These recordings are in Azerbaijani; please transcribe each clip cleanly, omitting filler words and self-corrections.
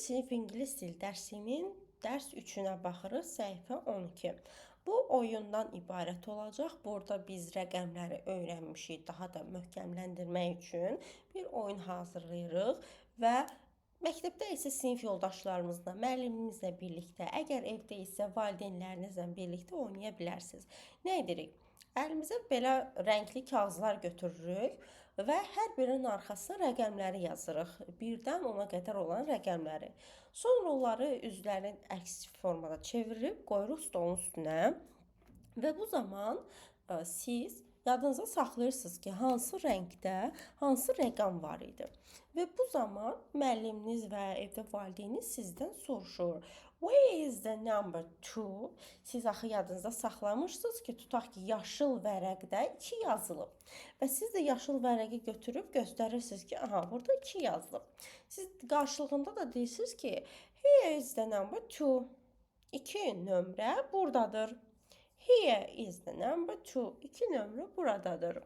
Birinci sinif ingilis dil dərsinin dərs 3-ünə baxırıq, səhifə 12. Bu oyundan ibarət olacaq. Burada biz rəqəmləri öyrənmişik, daha da möhkəmləndirmək üçün bir oyun hazırlayırıq və məktəbdə isə sinif yoldaşlarımızla, müəlliminizlə birlikdə, əgər evdə isə valideynlərinizlə birlikdə oynaya bilərsiniz. Nə edirik? Əlimizə belə rəngli kağızlar götürürük və hər birinin arxasına rəqəmləri yazırıq. 1-dən 10-a qədər olan rəqəmləri. Sonra onları üzlərini əks formada çevirib qoyuruq stolun üstünə və bu zaman siz yadınıza saxlayırsınız ki, hansı rəngdə hansı rəqəm var idi. Və bu zaman müəlliminiz və evdə valideyniniz sizdən soruşur. Where is the number 2? Siz axı yadınızda saxlamışsınız ki, tutaq ki, yaşıl vərəqdə 2 yazılıb. Və siz də yaşıl vərəqi götürüb göstərirsiniz ki, aha, burada 2 yazılıb. Siz qarşılığında da deyirsiniz ki, here is the number 2. 2 nömrə buradadır. Here is the number 2. 2 nömrə buradadır.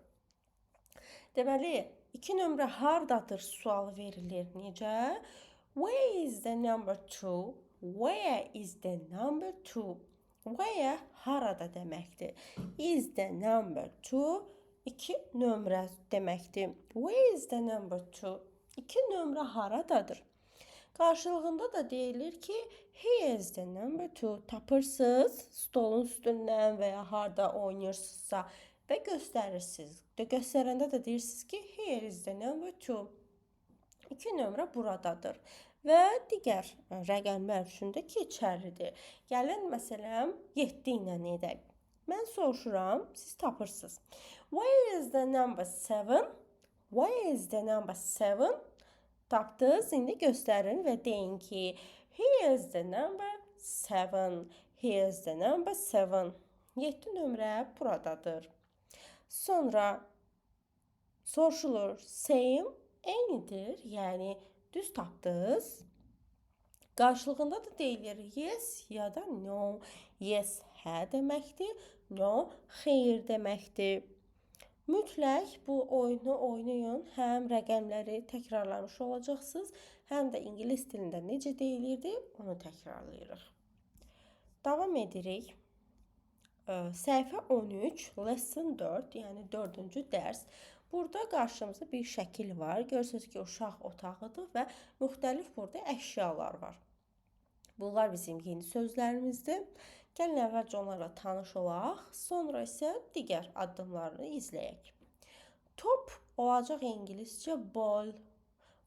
Deməli, 2 nömrə hardadır sualı verilir. Necə? Where is the number 2? Where is the number 2? Where harada deməkdir. Is the number 2? 2 nömrə deməkdir. Where is the number 2? 2 nömrə haradadır? Qarşılığında da deyilir ki, here is the number 2. Tapırsınız stolun üstündən və ya harda oynayırsınızsa və göstərirsiniz. Göstərəndə də deyirsiniz ki, here is the number 2. 2 nömrə buradadır. Və digər rəqəmlər üçün də keçərlidir. Gəlin, məsələn, 7 ilə edək. Mən soruşuram, siz tapırsınız. Where is the number 7? Where is the number 7? Tapdınız, indi göstərin və deyin ki, here is the number 7. Here is the number 7. 7 nömrə buradadır. Sonra soruşulur, same eynidir, yəni düz tapdınız. Qarşılığında da deyilir yes ya da no. Yes hə deməkdir, no xeyir deməkdir. Mütləq bu oyunu oynayın. Həm rəqəmləri təkrarlamış olacaqsınız, həm də ingilis dilində necə deyilirdi, onu təkrarlayırıq. Davam edirik. Səhifə 13, lesson 4, yəni 4-cü dərs. Burada qarşımızda bir şəkil var. Görürsünüz ki, uşaq otağıdır və müxtəlif burada əşyalar var. Bunlar bizim yeni sözlərimizdir. Gəlin əvvəlcə onlarla tanış olaq, sonra isə digər addımlarını izləyək. Top olacaq ingiliscə ball,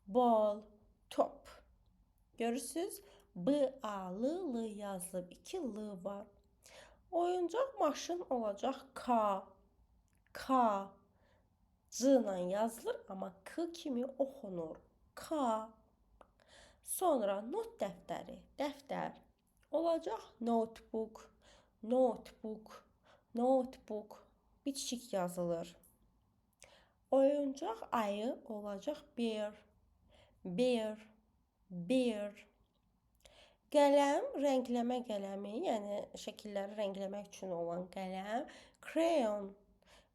ball, top. Görürsünüz? B, A, L, L yazılıb. 2 L var. Oyuncaq maşın olacaq K, K, C ilə yazılır, amma K kimi oxunur. K. Sonra not dəftəri, dəftər olacaq notebook, notebook, notebook bitişik yazılır. Oyuncaq ayı olacaq bear, bear, bear. Qələm, rəngləmə qələmi, yəni şəkilləri rəngləmək üçün olan qələm, crayon,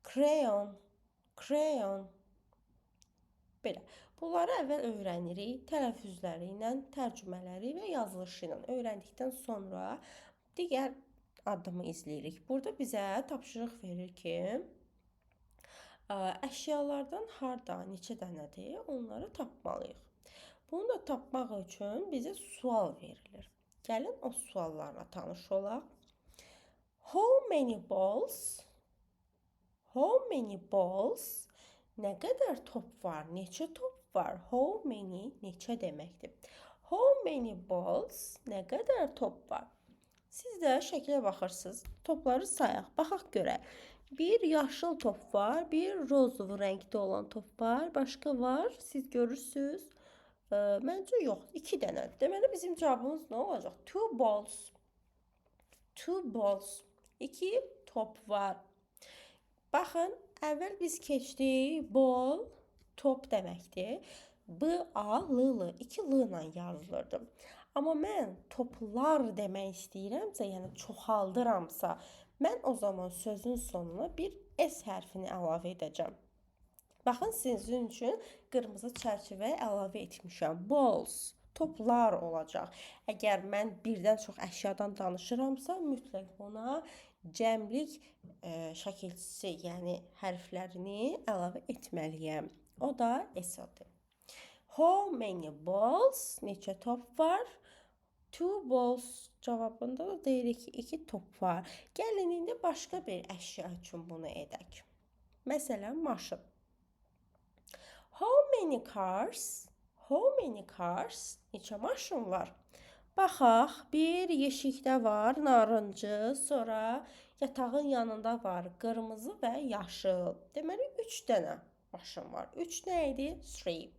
crayon, crayon. Belə. Bunları əvvəl öyrənirik, tələffüzləri ilə, tərcümələri və yazılışı ilə öyrəndikdən sonra digər addımı izləyirik. Burada bizə tapşırıq verir ki, əşyalardan harda neçə dənədir, onları tapmalıyıq. Bunu da tapmaq üçün bizə sual verilir. Gəlin o suallarla tanış olaq. How many balls? How many balls? Nə qədər top var? Neçə top var? How many neçə deməkdir. How many balls? Nə qədər top var? Siz də şəklə baxırsınız. Topları sayaq. Baxaq görək. Bir yaşıl top var, bir rozov rəngdə olan top var. Başqa var? Siz görürsünüz. Məncə yox, 2 dənə. Deməli bizim cavabımız nə olacaq? Two balls. Two balls. 2 top var. Baxın, əvvəl biz keçdik ball, top deməkdir. B, A, L, L. 2 L ilə yazılırdı. Amma mən toplar demək istəyirəmsə, yəni çoxaldıramsa, mən o zaman sözün sonuna bir S hərfini əlavə edəcəm. Baxın, sizin üçün qırmızı çərçivə əlavə etmişəm. Balls, Toplar olacaq. Əgər mən birdən çox əşyadan danışıramsa, mütləq ona cəmlik şəkilçisi, yəni hərflərini əlavə etməliyəm. O da S-dir. How many balls? Neçə top var? Two balls cavabında da deyirik ki, 2 top var. Gəlin indi başqa bir əşya üçün bunu edək. Məsələn, maşın. How many cars? How many cars? Neçə maşın var? Baxaq, bir yeşikdə var narıncı, sonra yatağın yanında var qırmızı və yaşıl. Deməli, 3 dənə maşın var. 3 nə idi? 3.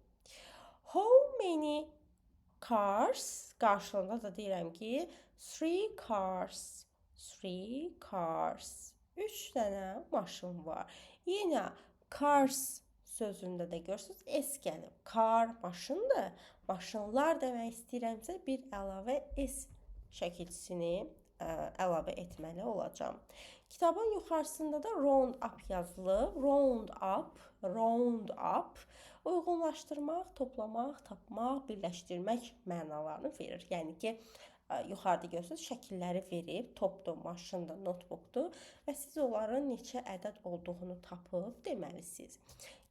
How many cars? Qarşılığında da deyirəm ki, 3 cars. 3 cars. 3 dənə maşın var. Yenə cars sözündə də görürsünüz, S gəlib. Car maşındır. Maşınlar demək istəyirəmsə bir əlavə S şəkilçisini əlavə etməli olacağam. Kitabın yuxarısında da round up yazılıb. Round up, round up uyğunlaşdırmaq, toplamaq, tapmaq, birləşdirmək mənalarını verir. Yəni ki, yuxarıda görürsünüz, şəkilləri verib, topdur, maşındır, notebookdur və siz onların neçə ədəd olduğunu tapıb deməlisiniz.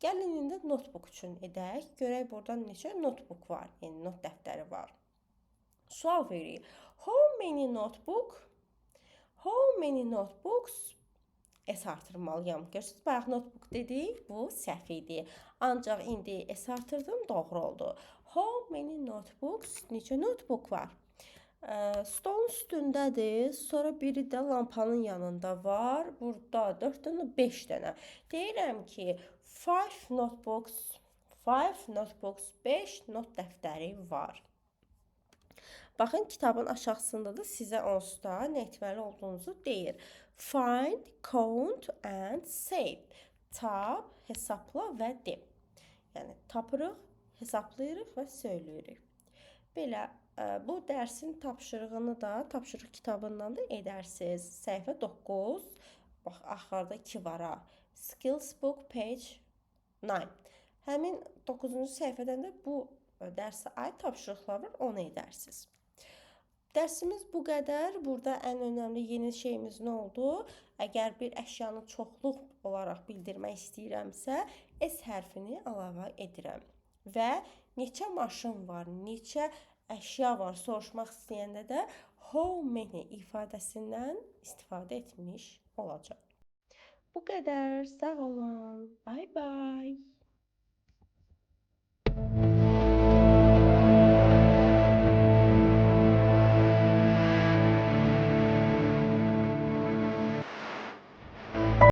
Gəlin indi notebook üçün edək. Görək burada neçə notebook var, yəni not dəftəri var. Sual veririk. How many notebook? How many notebooks? S artırmalıyam. Görürsünüz, bayaq notebook dedik, bu səhv idi. Ancaq indi S artırdım, doğru oldu. How many notebooks? Neçə notebook var? Stolun üstündədir. Sonra biri də lampanın yanında var. Burada 4 dənə, 5 dənə. Deyirəm ki, 5 notebooks, 5 notebooks, 5 not dəftəri var. Baxın, kitabın aşağısında da sizə onsuz da nə etməli olduğunuzu deyir. Find, count and say. Tap, hesabla və de. Yəni, tapırıq, hesablayırıq və söyləyirik. Belə, bu dərsin tapşırığını da tapşırıq kitabından da edərsiniz. Səhifə 9, bax, axırda 2 var ha. Skills Book page 9. Həmin 9-cu səhifədən də bu dərsə aid tapşırıqlar var, onu edərsiniz. Dərsimiz bu qədər. Burada ən önəmli yeni şeyimiz nə oldu? Əgər bir əşyanı çoxluq olaraq bildirmək istəyirəmsə, S hərfini əlavə edirəm. Və neçə maşın var, neçə əşya var soruşmaq istəyəndə də how many ifadəsindən istifadə etmiş olacağam. Bu qədər. Sağ olun. Bye bye.